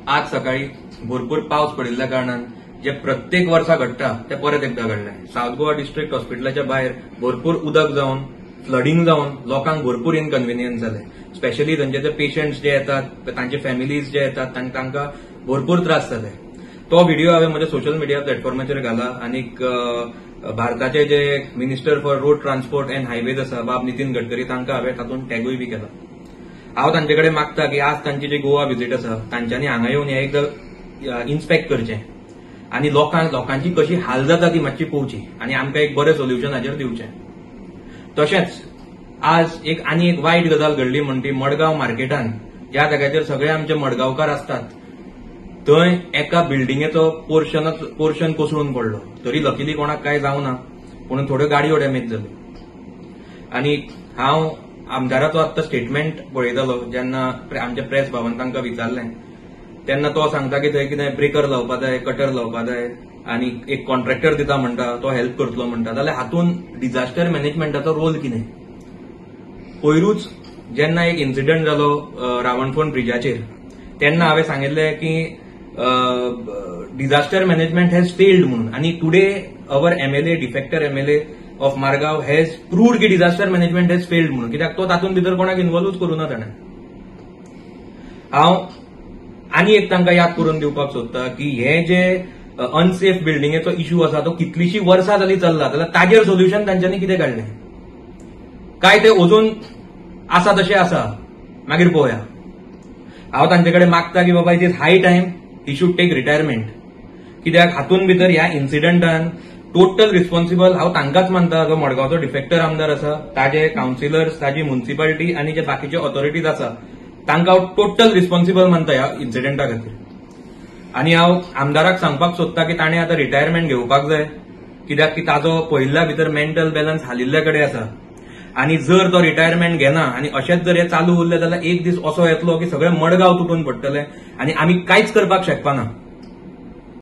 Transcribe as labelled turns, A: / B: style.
A: आज सकाळी भरपूर पावस पडिल्ल्या कारणान जे प्रत्येक वर्सा घडटा ते परत एकदा घडलें. सावथ गोवा डिस्ट्रिक्ट हॉस्पिटलाच्या भायर भरपूर उदक जावन फ्लडिंग जावन लोकांक भरपूर इनकन्विनियन्स जालें. स्पेशली थंयचे ते पेशंट्स जे येतात, तांचे फॅमिलीज जे येतात, तांकां भरपूर त्रास जाले. तो व्हिडिओ हांवें म्हज्या सोशल मिडिया प्लॅटफॉर्माचेर घाला आनीक भारताचे जे minister for road transport and highways आसा बाब नितीन गडकरी तांकां हांवें तातूंत टॅगूय बी केला. हांव तांचे कडेन मागता की आज तांची जी गोवा विजीट आसा तांच्यांनी हांगा येवन हें एकदां इन्स्पेक्ट करचें आनी लोकांची कशी हाल जाता ती मातशी पळोवची आनी आमकां एक बरें सोल्युशन हाचेर दिवचें. तशेंच आज एक आनी एक वायट गजाल घडली म्हण ती मडगांव मार्केटान ज्या जाग्याचेर सगळे आमचे मडगांवकार आसतात थंय एका बिल्डिंगेचो पोर्शन कोसळून पडलो. तरी लकीली कोणाक कांय जावना, पूण थोड्यो गाडयो डॅमेज जाल्यो. आनी हांव आमदाराचो आत्तां स्टेटमेंट पळयतालो जेन्ना आमच्या प्रेस भावान तांकां विचारलें तेन्ना तो सांगता की थंय कितें ब्रेकर लावपा जाय, कटर लावपा जाय आनी एक कॉन्ट्रॅक्टर दिता म्हणटा तो हेल्प करतलो म्हणटा. जाल्यार हातूंत डिझास्टर मॅनेजमेंटाचो रोल कितें? पयरूच जेन्ना एक इन्सिडंट जालो रावणफोंड ब्रिजाचेर तेन्ना हांवें सांगिल्लें की डिझास्टर मॅनेजमेंट हॅज फेल्ड म्हणून. आनी today our MLA, defector MLA of Margao has proved की डिझास्टर मॅनेजमेंट हॅज फेल्ड म्हणून, कित्याक तो तातूंत भितर कोणाक इन्वॉल्वूच करूं ना ताणें. हांव आनी एक तांकां याद करून दिवपाक सोदता की हे जे अनसेफ बिल्डिंगेचो इश्यू आसा तो कितलीशीं वर्सां जाली चल्ला, जाल्यार ताजेर सोल्युशन तांच्यांनी कितें काडलें? काय ते अजून आसा तशें आसा? मागीर पळोवया. हांव तांचे कडेन मागता की बाबा it is high time he should take retirement, कित्याक हातूंत भितर ह्या इन्सिडंटान टोटल रिस्पॉन्सिबल हांव तांकांच मानता, जो मडगांवचो डिफेक्टर आमदार आसा, ताजे कावन्सिलर्स, ताजी म्युनिसिपालिटी आनी जे बाकीचे ऑथॉरिटीज आसा तांकां हांव टोटल रिस्पॉन्सिबल मानता ह्या इन्सिडंटा खातीर. आनी हांव आमदाराक सांगपाक सोदता की ताणें आतां रिटायरमेंट घेवपाक जाय, कित्याक की ताजो पयिल्ल्या भितर मेंटल बॅलन्स हालिल्ल्या कडेन आसा. आनी जर तो रिटायरमेंट घेना आनी अशेंच जर हें चालू उरलें जाल्यार एक दीस असो येतलो की सगळें मडगांव तुटून पडटलें आनी आमी कांयच करपाक शकपाना.